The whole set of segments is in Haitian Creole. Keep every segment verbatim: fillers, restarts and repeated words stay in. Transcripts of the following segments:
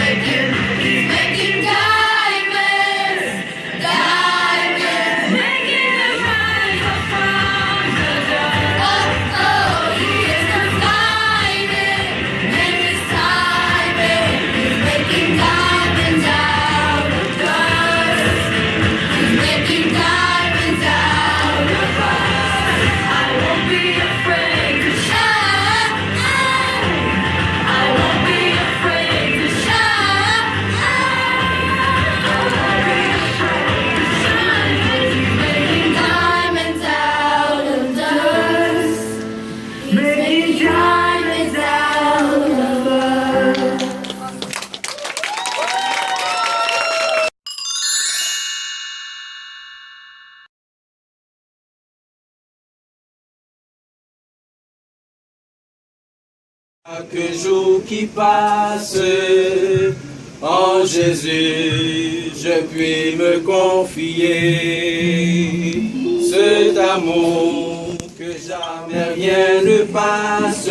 He's making diamonds, diamonds, making a diamond from the dust. Oh, oh, he is refining, and he's timing. He's making diamonds out of dust. He's making diamonds out of us. I won't be afraid to shine. I won't be afraid to shine. I won't be afraid to shine. He's making diamonds out of dust. He's making diamonds out of us. Chaque jour qui passe, en Jésus, je puis me confier. Cet amour que jamais rien ne passe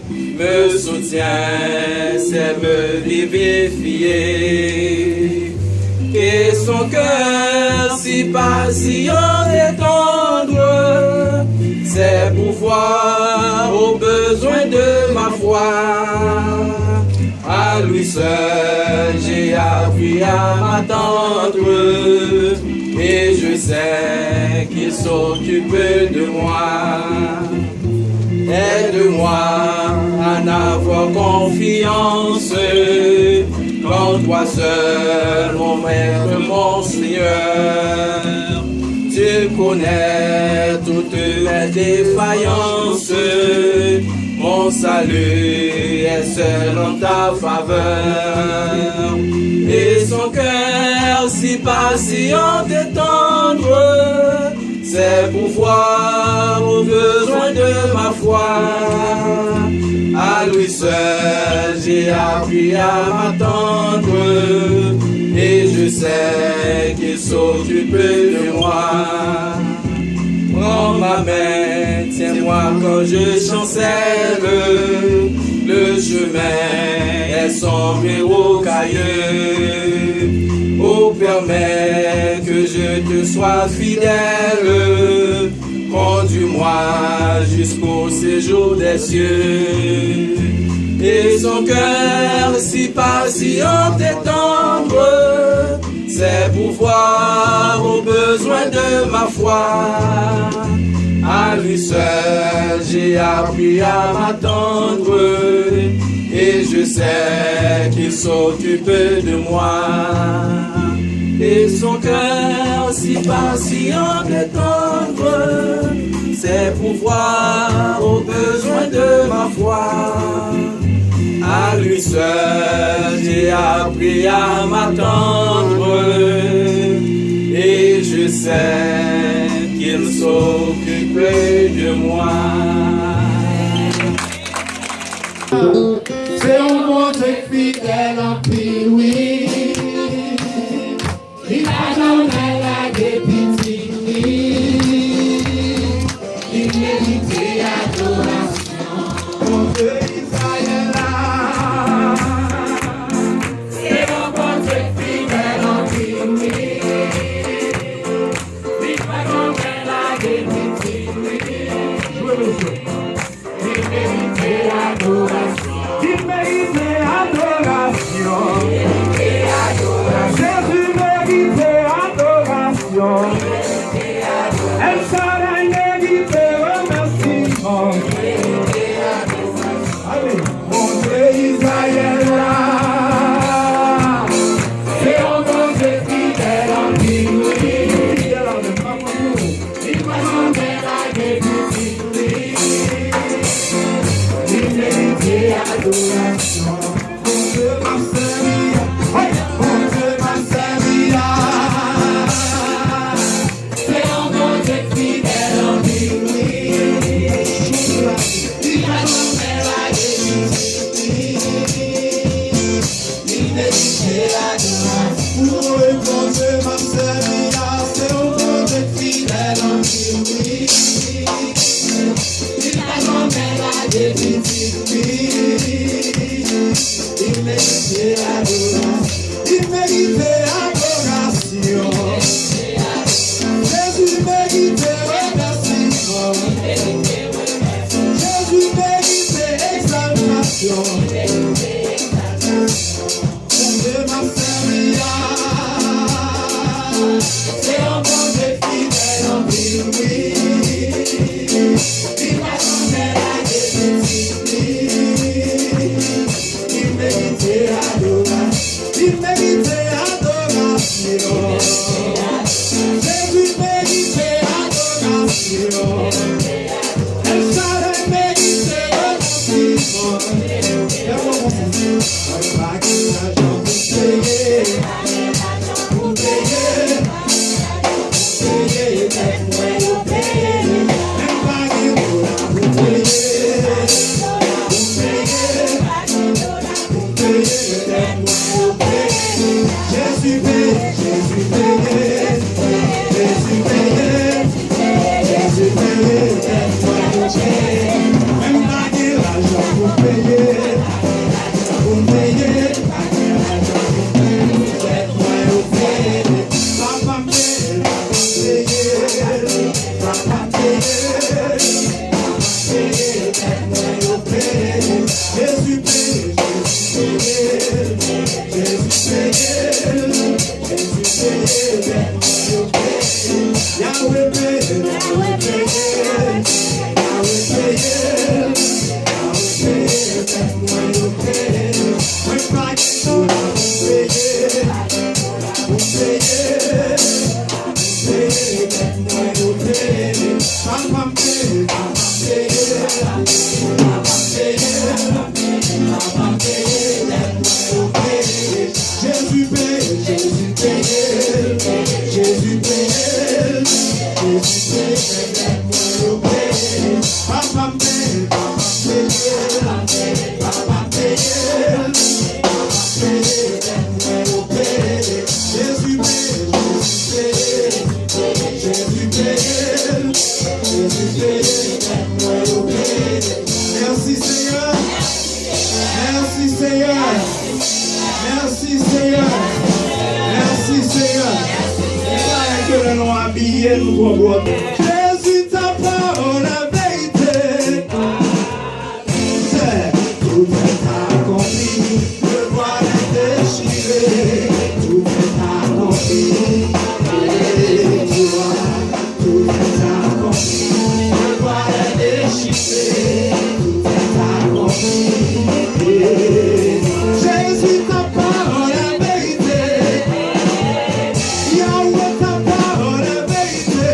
me soutient, sait me vivifier. Et son cœur si patient et tendre, sait pourvoir aux besoins de ma foi. À lui seul, j'ai appris à m'attendre, et je sais qu'il s'occupe de moi. Aide-moi à n'avoir confiance qu'en toi seul, mon maître, mon Seigneur. Tu connais toutes mes défaillances, mon salut est seul en ta faveur. Et son cœur si patient et tendre, sait pourvoir aux besoins de ma foi. À lui seul, j'ai appris à m'attendre, et je sais qu'il s'occupe de moi. Prends ma main, tiens-moi quand je chancelle. Le chemin est sombre et rocailleux. Oh, permets que je te sois fidèle. Conduis-moi jusqu'au séjour des cieux. Et son cœur si patient et tendre, sait pourvoir aux besoins de ma foi. À lui seul, j'ai appris à m'attendre, et je sais qu'il s'occupe de moi. Et son cœur si patient et tendre, sait pourvoir aux besoins de ma foi. À lui seul, j'ai appris à m'attendre, et je sais qu'il s'occupe de moi. Se yon Bondye k fidèl anpil, wi. Li pa janm lage pitit li. Li merite adorasyon. Bondye Izrayèl la. Se yon Bondye k fidèl anpil, wi. Li pa janm lage pitit li. Jwe, mesye. Li merite adorasyon. Li merite adorasyon. Li merite adorasyon. Jezi merite remèsiman. Jezi merite egzaltasyon. Bondye m ap sèvi a, se yon Bondye fidèl anpil, wi. Li pa janmen lage pitit li. Li merite adorasyon. Li merite adorasyon. Jezi merite adorasyon. El Shaddai merite remèsiman. Lè w kòmanse, mwen pa gen lajan pou peye. Pou peye. Pou peye dèt mwen yo peye. Menm pa gen dola pou peye. Pou peye. Pou peye dèt mwen yo peye. Jezi peye, Jezi peye, Jezi peye, Jezi peye dèt mwen yo peye. Menm pa gen lajan pou peye, pou peye, pa gen lajan pou peye dèt mwen yo peye. Papa m peye, papa m peye, papa m peye, papa m peye dèt mwen yo peye. Jezi peye, Jezi peye, Jezi peye, Jezi peye dèt mwen yo peye. Yahweh peye, Yahweh peye, Yahweh peye, Yahweh peye dèt mwen yo peye. Mwen pa gen dola pou peye, pou peye, pou peye dèt mwen yo peye. Papa m peye, papa m peye, papa m peye, papa m peye dèt mwen yo peye. Jezi peye, Jezi peye, Jezi peye, Jezi peye dèt mwen yo peye. Papa m peye, papa m peye, papa m peye, papa m peye dèt mwen yo peye. Jezi peye, Jezi peye, Jezi peye, Jezi peye dèt mwen yo peye. Mèsi Seyè. Mèsi Seyè. Mèsi Seyè. Mèsi Seyè. Li parèt ke lè nou abiye, nou twò bwòt. Jezi, ta pawòl laverite. Tout est accompli, le voile est déchiré. Tout est accompli, alléluia. Tout est accompli, le voile est déchiré. Tout est accompli. Jezi, ta pawòl laverite. Yahweh, ta pawòl laverite.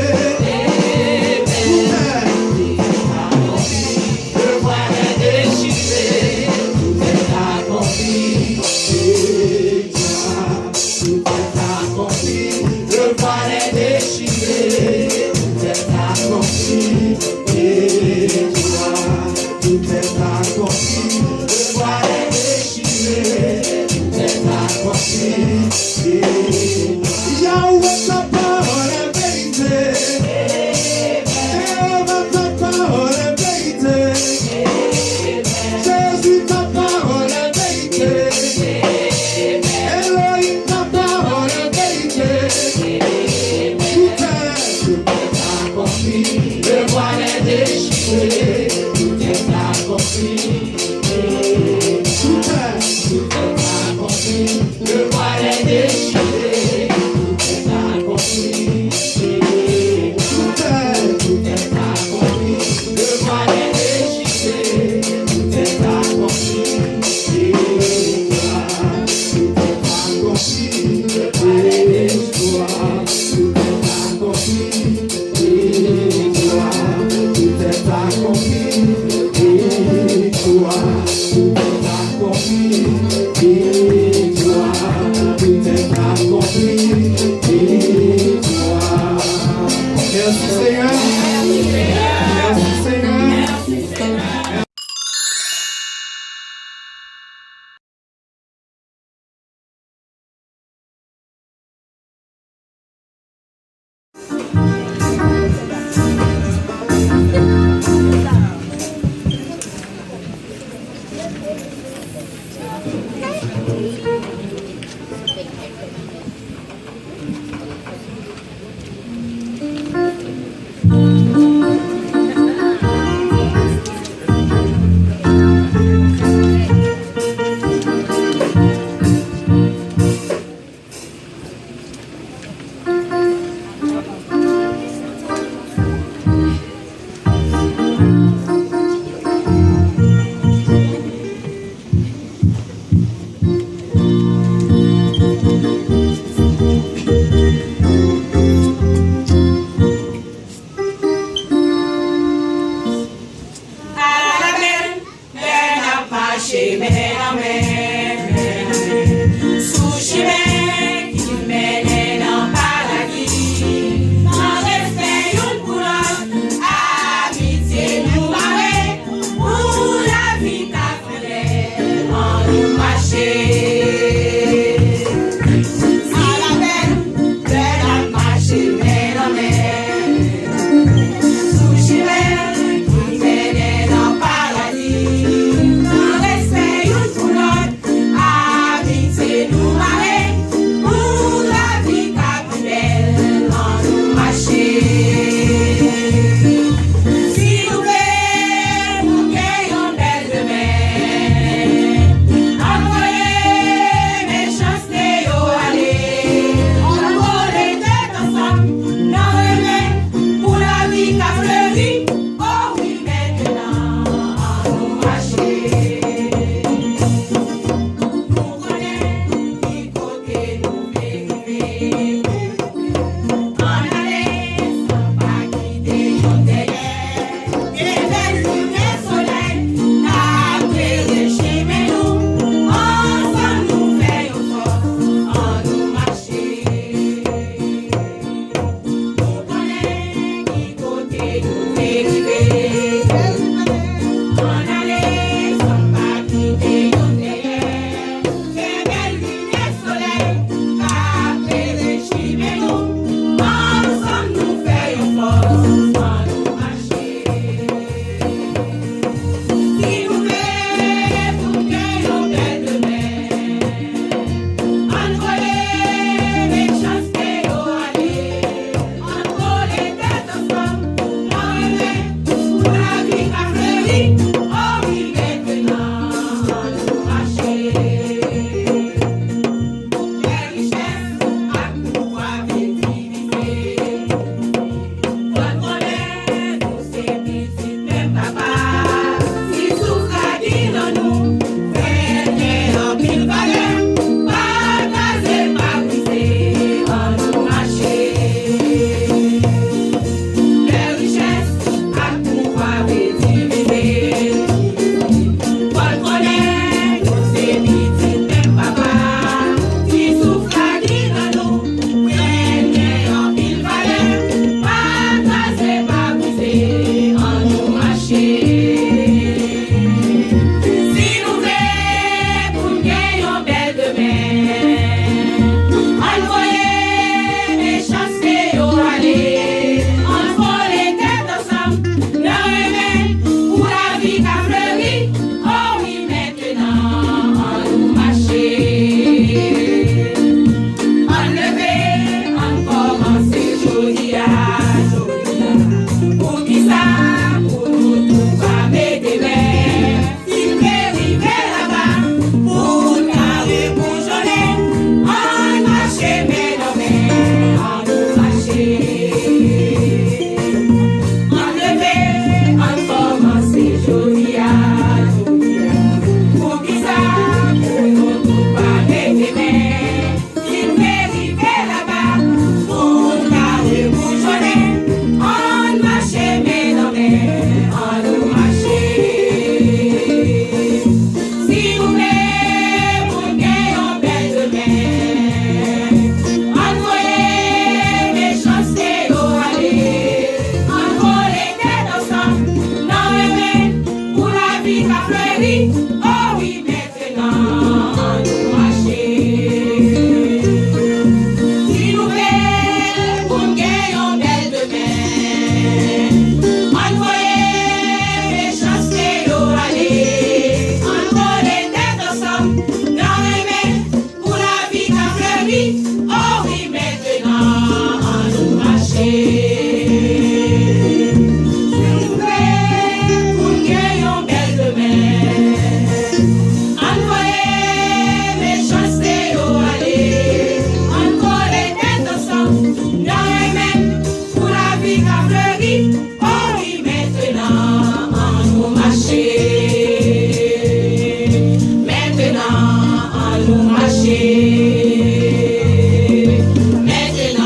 Mentnan,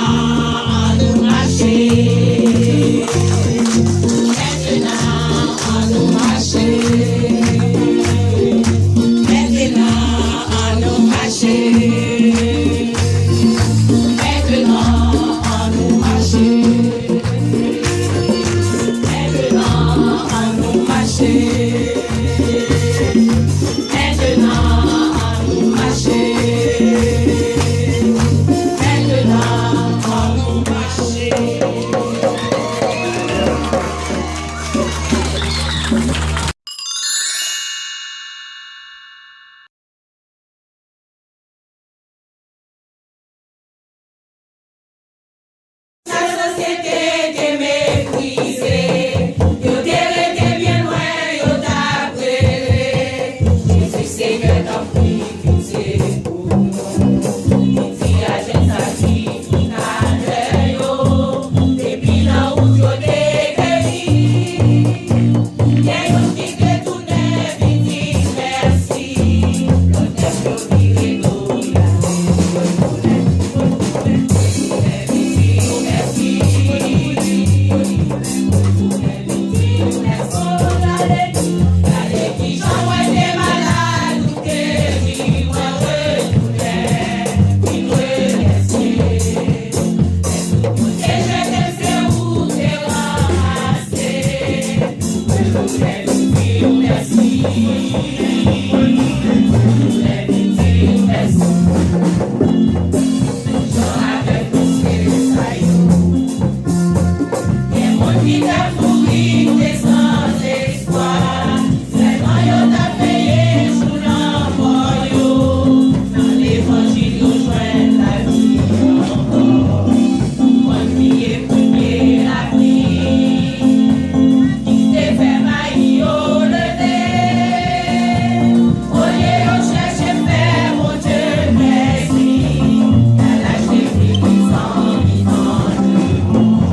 annou mache. Mentnan, annou mache. Mentnan, annou mache. Mentnan, annou mache. Mentnan, annou mache. Mentnan, annou mache. Mentnan, annou mache. Sa sosyete te meprize, yo te rete byen lwen, yo t ap rele, Jezi Senyè, tanpri, pitye pou nou. Li di a jèn sa ki Depi nan wout yo te geri. Gen youn ki te tounen vin di mèsi. Lòt nèf yo vire do y ale. Yo tounen, yo tounen, yo tounen vin di yo mèsi. Yo tounen, yo tounen vin di yo mèsi. O, gade, gade kijan mwen te malad, ou te vin, mwen retounen, vin remèsye. Sèlman yo t ap veye jou lanmò yo. Nan levanjil yo jwenn lavi ankò. Konn ki e premye lapli ki te fè mayi yo leve. Olye yo chèche fè Bondye mèsi, y al achte figi san mitan de moun.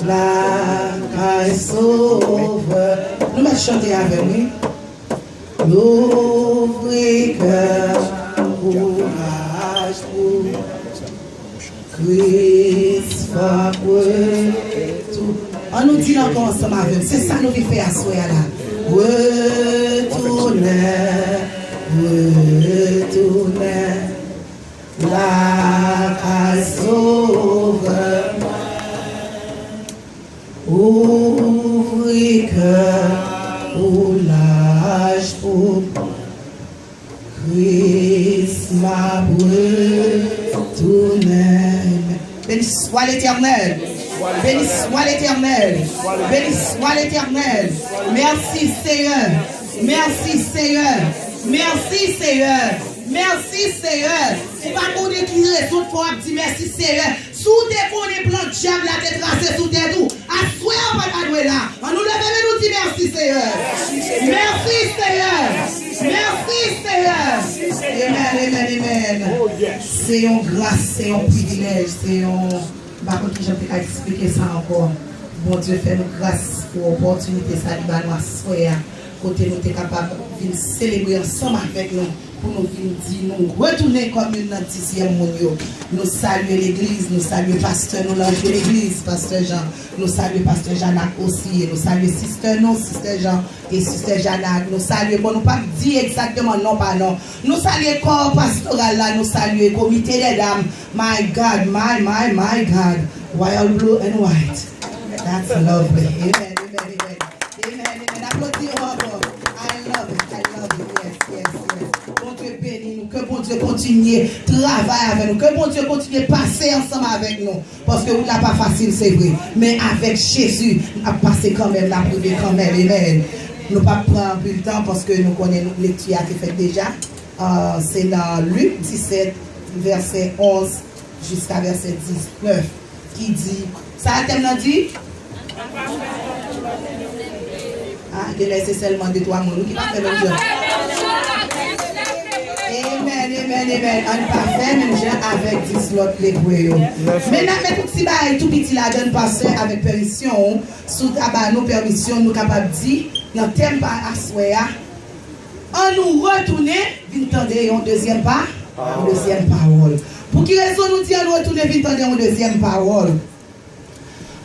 Lakay Sovè. Nou mèt chante avè m, wi. Louvri kè, kouraj pou Kris va retounen. Ann nou di l ankò ansanm avè m. Se sa nou vin fè aswè a la. Retounen, retounen. Lakay Sovè mwen, ouvri kè ou laj pou mwen. Kris m ap retounen. Béni soit l'Éternel. Béni soit l'Éternel. Béni soit l'Éternel. Mèsi Seyè. Mèsi Seyè. Mèsi Seyè. Mèsi Seyè. Ou pa konnen ki rezon k fè w ap di mèsi Seyè. Si w te konnen plan dyab la te trase sou tèt ou, aswè a w pa ta dwe la. Ann nou leve men nou di mèsi Seyè. Mèsi Seyè. Mèsi Seyè. Amen, amen, amen. Se yon gras, se yon privilèj, se yon, m pa konn kijan m te ka eksplike sa ankò. Bondye fè nou gras pou opòtinite sa li ba nou aswè a, kote nou te kapab vin selebre ansanm avèk nou, pou nou vin di nou retounen kòm youn nan dizyèm moun yo. Nou salye legliz, nou salye pastè nou, lanje legliz, pastè Jan. Nou salye pastè Janak osi, e nou salye sistè nou, sistè Jan e sistè Janak. Nou salye, bon, nou p ap di egzakteman non pa non. Nou salye kò pastoral la, nou salye komite dè dam. My God, my, my, my God. Royal blue and white. That's lovely. Amen, amen, amen. Amen, amen. Aplodi yo ankò. I love it, I love it. Yes, yes, yes. Bondye beni nou. Ke Bondye kontinye travay avè nou. Ke Bondye kontinye pase ansanm avèk nou. Paske wout la pa fasil, se vre. Men avèk Jezi, n ap pase kanmenm, n ap rive kanmenm. Amen. Nou p ap pran anpil tan paske nou konnen nou, lekti a te fèt deja. Ah, se nan Lik disèt, vèsè onz jiska vèsè diznèf, ki di, sa tèm nan di? Ah, genlè se sèlman de twa moun, wi, ki pa fè menm jan. Amen, amen, amen. Ann pa fè menm jan avèk dis lòt lepre yo. Men n ap met yon ti bagay tou piti ladan l, pastè, avèk pèmisyon w, si w ta ba nou pèmisyon, nou kapab di, nan tèm pa aswè a, Ann nou retounen vin tande yon dezyèm pa, yon dezyèm pawòl. Pou ki rezon nou di ann retounen vin tande yon dezyèm pawòl?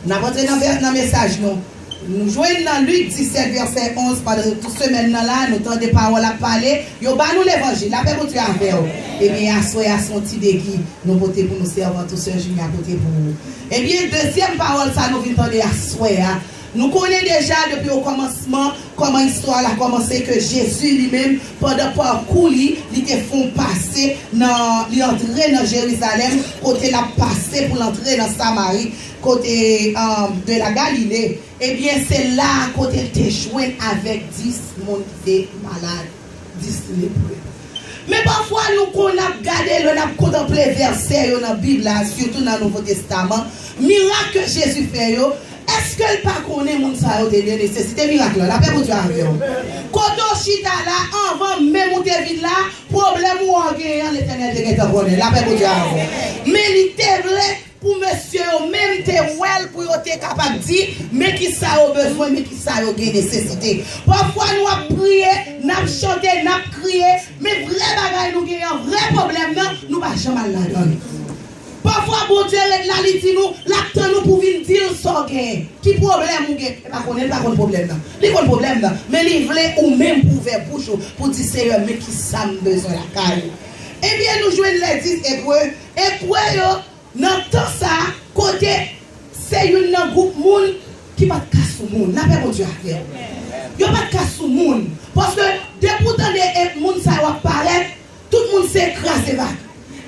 N ap antre nan vè-, nan mesaj nou. Nou jwenn nan Lik disèt, vèsè onz, pandan tout semèn nan la, nou tande pawòl ap pale, yo ba nou levanjil, lapè Bondye avè w. Ebyen, aswè a, se yon ti degi nou pote pou nou, sèvant ou, sè Jimmy a pote pou ou. Ebyen, dezyèm pawòl sa nou vin tande aswè a, nou konnen deja depi okòmansman, kòman istwa la kòmanse, ke Jezi li menm, pandan pakou li, li te fè yon pase nan, li antre nan Jerizalèm, kote l ap pase pou l antre nan Samari, kote, um, de la Galile. Ebyen, se la kote l te jwenn avèk dis moun ki te malad, dis lepre. Men pafwa nou konn ap gade, lè n ap kontanple vèsè yo nan Bib la, sitou nan Nouvo Testaman, mirak ke Jezi fè yo, èske l pa konnen moun sa yo te gen nesesite mirak la? Lapè Bondye avè w. Kote w chita la, anvan menm ou te vin la, pwoblèm ou a w genyen an, Letènèl te gentan konnen. Lapè Bondye avè w. Men li te vle pou mesye yo menm te wè l, pou yo te kapab di, men kisa yo bezwen, men kisa yo gen nesesite. Pafwa nou ap priye, n ap chante, n ap kriye, men vrè bagay nou genyen an, vrè pwoblèm nan, nou pa janm al ladan l. Pafwa Bondye ret la, li di nou, l ap tann ou pou vin di l sa w genyen. Ki pwoblèm ou gen? Li pa konnen, li pa konn pwoblèm nan. Li konn pwoblèm nan, men li vle ou menm pou ouvè bouch ou, pou di, Seyè, men kisa m bezwen lakay ou. Ebyen, nou jwenn lè dis Ebre, Ebre yo, nan tan sa a, kote se youn nan gwoup moun ki pa t ka sou moun. Lapè Bondye avè w. Yo pa t ka sou moun. Paske depi w tande e moun sa yo ap parèt, tout moun se kraze vag.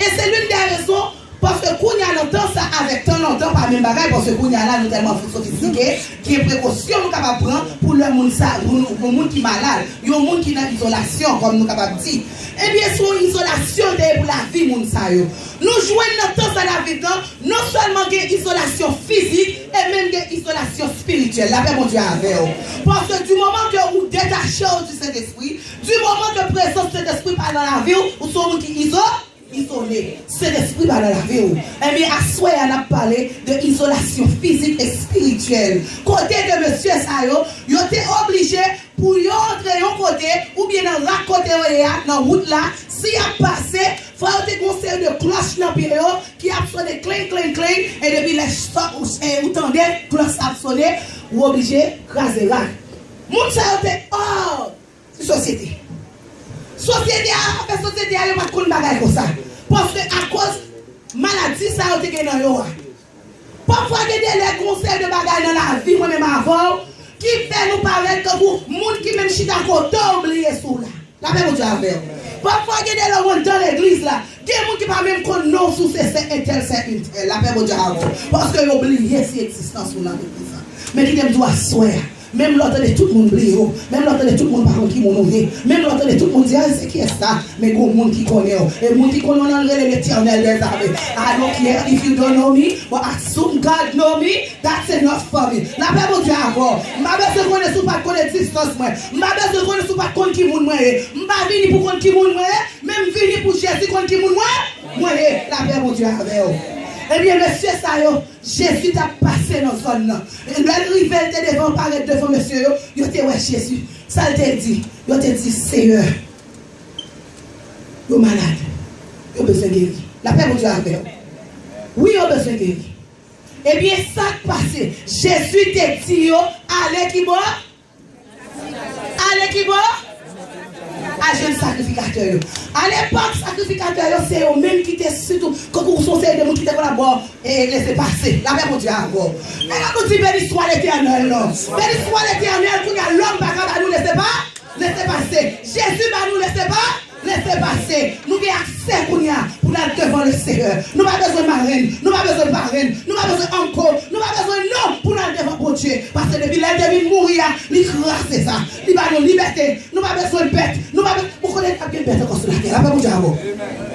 E se l'une des raisons, paske kounye a nan tan sa avèk tan lontan pa menm bagay, paske kounye a la nou tèlman sofistike, gen prekosyon nou kapab pran pou lè moun sa, pou nou, pou moun ki malad, yon moun ki nan izolasyon, kòm nou kapab di. Ebyen, se yon izolasyon te ye pou lavi moun sa yo. Nou jwenn nan tan sa n ap viv nan, non sèlman gen izolasyon fizik, e menm gen izolasyon espirityèl. Lapè Bondye avè w. Paske di moman ke ou detache w di Sentespri, di moman ke prezans Sentespri pa nan lavi w, ou se yon moun ki izo-, Izole. Sentespri pa nan lavi w. Ebyen, aswè a, n ap pale de izolasyon fizik e espirityèl. Kote ke mesye sa yo, yo te oblije pou yo antre yon kote, oubyen nan rak kote yo ye a, nan wout la, si y ap pase, fò yo te gen yon seri de klòch nan pye yo ki ap sone kling, kling, kling, e depi lè ou, e ou tande klòch sa ap sone, ou oblije kraze rak. Moun sa yo te hors de société. Sosyete a, anfen, sosyete a, yo pa t konn bagay konsa. Paske akoz maladi sa yo te gen nan yo a. Pafwa gen de lè gen yon seri de bagay nan lavi mwen menm avè w ki fè nou parèt tankou moun ki menm chita kote w bliye si w la. Lapè Bondye avè w. Pafwa gen de lè w anndan legliz la, gen moun ki pa menm konn non w si w se sè entèl, sè entèl. Lapè Bondye avè w. Paske yo bliye si egzistans ou nan legliz la. Men kite m di w aswè a, menm lè w tande tout moun bliye w, menm lè w tande tout moun pa konn ki moun ou ye, menm lè w tande tout moun di, "A, se kiyès sa?" Men gon moun ki konnen w. E moun ki konnen w nan rele Letènèl dèzame. I don't care if you don't know me, but as soon God know me, that's enough for me. Lapè Bondye avè w. M pa bezwen konnen si w pa t konn egzistans mwen. M pa bezwen konnen si w pa t konn ki moun mwen ye. M pa vini pou konn ki moun mwen ye, men m vini pou Jezi konn ki moun mwen, mwen ye. Lapè Bondye avè w. Ebyen, mesye sa yo, Jezi t ap pase nan zòn nan. E lè l rive, l te devan, parèt devan mesye yo, yo te wè Jezi. Sa l te di? Yo te di, "Seyè, yo malad. Yo bezwen geri." Lapè Bondye avè w. Wi, yo bezwen geri. Ebyen, sa k pase? Jezi te di yo, "Ale ki bò?" Ale ki bò? Al jwenn sakrifikatè yo. Alepòk, sakrifikatè yo, se yo menm ki te sitou, kankou se yon seri de moun ki te konn ap ba w, e, lese pase. Lapè Bondye avè w. Men lè nou di, "Beni swa Letènèl," non. Beni swa Letènèl, kounye a, lòm pa ka ba nou lese pa, lese pase. Jezi ba nou lese pa, lese pase. Nou gen aksè kounye a pou n al devan Leseyè. Nou pa bezwen marenn, nou pa bezwen parenn, nou pa bezwen anko, nou pa bezwen non pou n al devan Bondye. Paske depi lè l te vin mouri a, li kraze sa. Li ba nou libète. Nou pa bezwen bèt. Nou pa bezwen, bon, konnen t ap gen bèt ankò sou latè. Lapè Bondye avè w.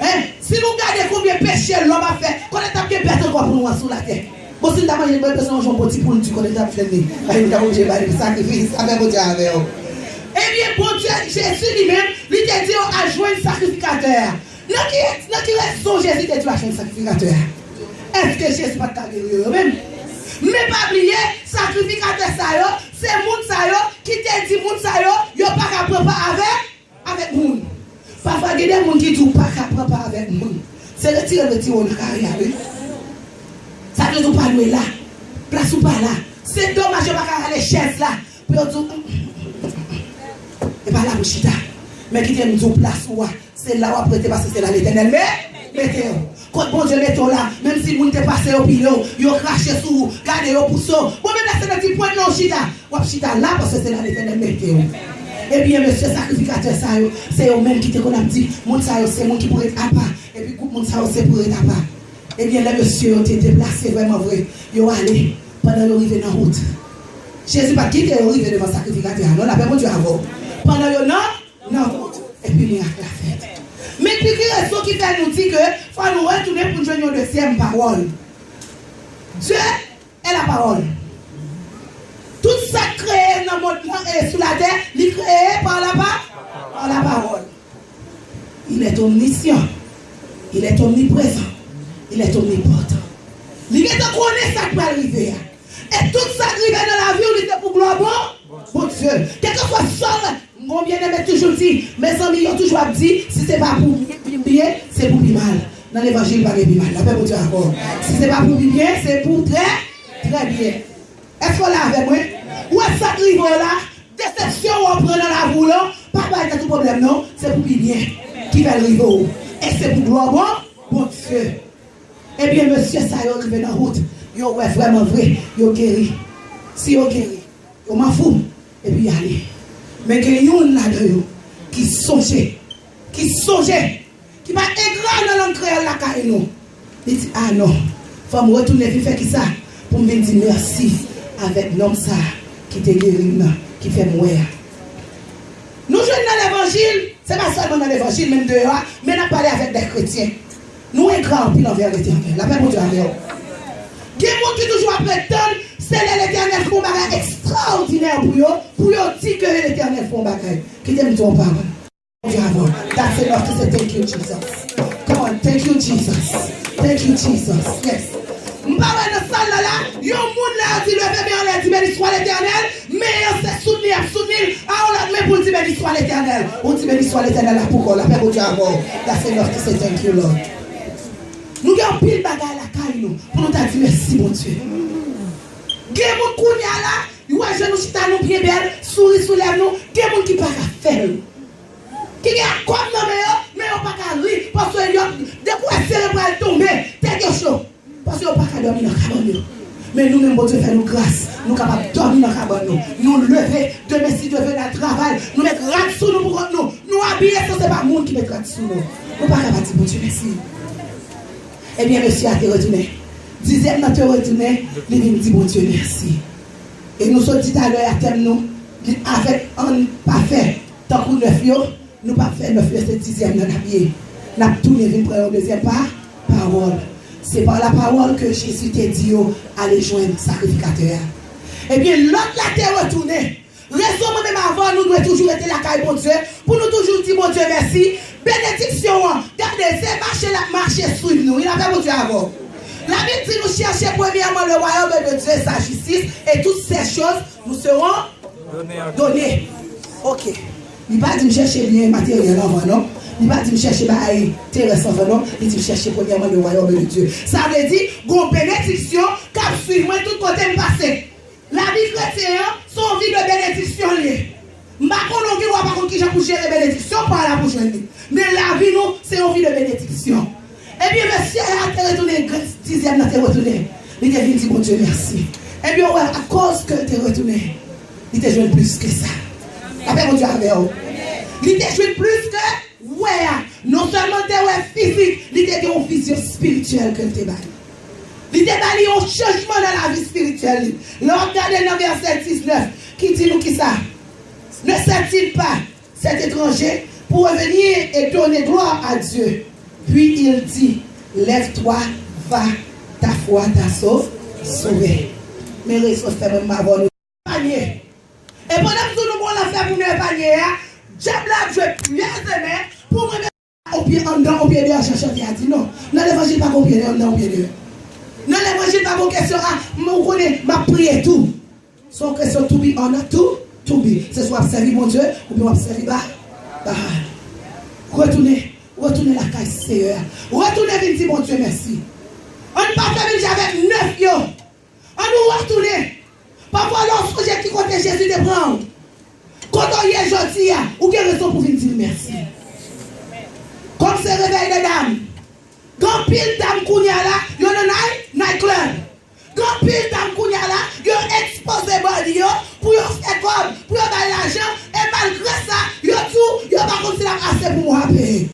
Hein? Si nou gade konbyen peche lòm ap fè, konnen t ap gen bèt ankò pou nou an sou latè. Bon, si n ta manje, mwen bezwen manje yon bon ti poul di kote n t ap jwenn li. Paske n t ap oblije ba li sakrifis. Lapè Bondye avè w. Ebyen, Bondye, Jezi li menm, li te di yo al jwenn sakrifikatè a. Nan ki, nan ki rezon Jezi te di yo al jwenn sakrifikatè a? Èske Jezi pa t ka geri yo, yo menm? Men pa bliye, sakrifikatè sa yo, se moun sa yo ki te di moun sa yo, yo pa ka pran pa avèk avèk moun. Pafwa, gen de moun ki di w pa ka pran pa avèk moun. Se retire l, retire w nan kari a, wi. Sa vle di w pa dwe la. Plas ou pa la. Se domaj yo pa ka rale chèz la. Pou yo di w, "Mm, mm, mm, mm, mm, mm. E pa la pou chita." Men kite m di w plas ou a. Se la w ap rete paske se la Letènèl me-, mete w. Kot Bondye mete w la, menm si moun te pase yo pile w, yo krache sou ou, gade yo pouse w. Bon, menm lè se nan ti pwent lan w chita, w ap chita la paske se la Letènèl mete w. Ebyen, mesye sakrifikatè sa yo, se yo menm ki te konn ap di, moun sa yo se moun ki pou ret apa, epi gwoup moun sa yo se pou ret apa. Ebyen, lè mesye yo te deplase vrèman vre, yo ale, pandan yo rive nan wout. Jezi pa t kite yo rive devan sakrifikatè a, non, lapè Bondye avè w. Pandan yo nan nan wout, epi mirak la fèt. Men pi ki rezon ki fè nou di ke fò nou retounen pou n jwenn yon dezyèm pawòl. Dieu est la parole. Tout sa k kreye nan mond lan e sou latè, li kreye pa la pa, pa la parole. Il est omniscient. Il est omniprésent. Il est omnipotent. Li gentan konnen sa k pral rive a. E tout sa k rive nan lavi w, li se pou glwa bon, Bondye. Kèlkeswa sa w wè, m gon byeneme toujou di, mezanmi, yo toujou ap di, si se pa pou byen, se pou pi mal. Nan levanjil, pa gen pi mal. Lapè Bondye avè w. Si se pa pou pi byen, se pou trè, trè byen. Èske w la avè mwen? Ou wè sa k rive w la, desepsyon w ap pran nan lavi w lan, pa bay tèt ou pwoblèm non, se pou pi byen ki fè l rive w. E se pou glwa bon, Bondye. Ebyen, mesye sa yo rive nan wout, yo wè vrèman vre, yo geri. Si yo geri, yo manfou, epi y ale. Men gen youn ladan yo ki sonje, ki sonje, ki pa engra nan lang kreyòl lakay nou. Li di, "A non, fò m retounen vin fè kisa? Pou m vin di mèsi avèk nonm sa ki te geri m nan, ki fè m wè a." Nou jwenn nan levanjil, se pa sèlman nan levanjil, menm deyò a, men n ap pale avèk de kretyen. Nou engra anpil anvè Letènèl. Lapè Bondye avè w. Gen moun ki toujou ap ret tann, se lè Letènèl fè yon bagay ekstraòdinè pou yo, pou yo di ke Letènèl fè yon bagay. Kite m di w yon pawòl. Bondye avè w. That's enough to say thank you, Jesus. Come on. Thank you, Jesus. Thank you, Jesus. Yes. M pa wè nan sal la la, yon moun lè yo di leve men anlè, di beni swa Letènèl, men yo se soutni y ap soutni l, a yon lòt men pou l di beni swa Letènèl. Ou di beni swa Letènèl la pou kò w, lapè Bondye avè w. That's enough to say thank you, Lord. Nou gen anpil bagay lakay nou pou nou ta di mèsi Bondye. Gen moun kounye a la, yo wè je nou chita nou byen bèl, souri sou lèv nou, gen moun ki pa ka fè l. Ki gen kòb nan men yo, men yo pa ka ri, paske yo, depi w wè sere pral tonbe, tèt yo cho. Paske yo pa ka dòmi nan kabann yo. Men nou menm, Bondye fè nou gras, nou kapab dòmi nan kabann nou. Nou leve, demen si Dye vle n al travay, nou met rad sou nou pou kont nou. Nou abiye san se pa moun ki met rad sou nou. Nou pa ka pa di Bondye mèsi. Ebyen, mesye a te retounen. Dizyèm nan te retounen, li vin di Bondye mèsi. E nou sot di talè a tèm nou, li avèk ann pa fè tankou nèf yo, nou p ap fè nèf yo, se dizyèm nan n ap ye. N ap tounen vin pran yon dezyèm pa, pawòl. C'est par la parole que Jésus te di yo, ale jwenn sakrifikatè a. Ebyen, lòt la te retounen. Rezon mwen menm avè w, nou dwe toujou rete lakay Bondye, pou nou toujou di Bondye mèsi. Benediksyon an, gade, se mache l ap mache swiv nou. Wi, lapè Bondye avè w. Labib di nou chèche premyèman le royaume de Dieu et sa justice, et toutes ces choses nous seront données. Ok. Li pa di m chèche byen materyèl anvan, non. Li pa di m chèche bagay terès anvan, non. Li di m chèche premyèman le royaume de Dieu. Sa vle di, gon benediksyon k ap swiv mwen tout kote m pase. Lavi kretyen an, se yon vi de benediksyon l ye. M pa konnen, ou gen dwa pa konn kijan pou jere benediksyon pa w la pou jwenn li. Men lavi nou, se yon vi de benediksyon. Ebyen, mesye a te retounen, gras dizyèm nan te retounen. Li te vin di Bondye mèsi. Ebyen, ou wè, akoz ke l te retounen, li te jwenn plis ke sa. Lapè Bondye avè w. Li te jwenn plis ke wè a. Non sèlman l te wè fizik, li te gen yon vizyon espirityèl ke l te bay. Li te ba li yon chanjman nan lavi espirityèl li. Lè w ap gade nan vèsè diznèf, ki di nou kisa? Ne sert-il pas cet étranger pour revenir et donner gloire à Dieu? Puis il dit, lève-toi, va, ta foi t'a sau-, sauvé. Men rezon fè mwen m avè nou epanye. E pandan m di nou bon, lanfè pou nou epanye a, dyab la ap jwe pyè zemen pou mwen. On pye anndan, on pye deyò, jan chante a di non. Nan levanjil pa gon pye anndan, on pye deyò. Nan levanjil pa gon kesyon a, m, ou konnen, m ap priye tou. Se yon kesyon to be or not to, to be. Se swa w ap sèvi Bondye, oubyen w ap sèvi Ba-, Baal. Retounen, retounen lakay Seyè a. Retounen vin di Bondye mèsi. Ann pa fè menm jan avèk nèf yo. Ann nou retounen. Pafwa lè w sonje ki kote Jezi te pran w, kote w ye jodi a, ou gen rezon pou vin di l mèsi. Kòm se revèy de dam, gen anpil dam kounye a la, yo nan night, night club. Gen anpil dam kounye a la, yo ekspoze body yo pou yo fè kòb, pou yo bay lajan, e malgre sa, yo di w yo pa konn si l ap ase pou mwa a peye.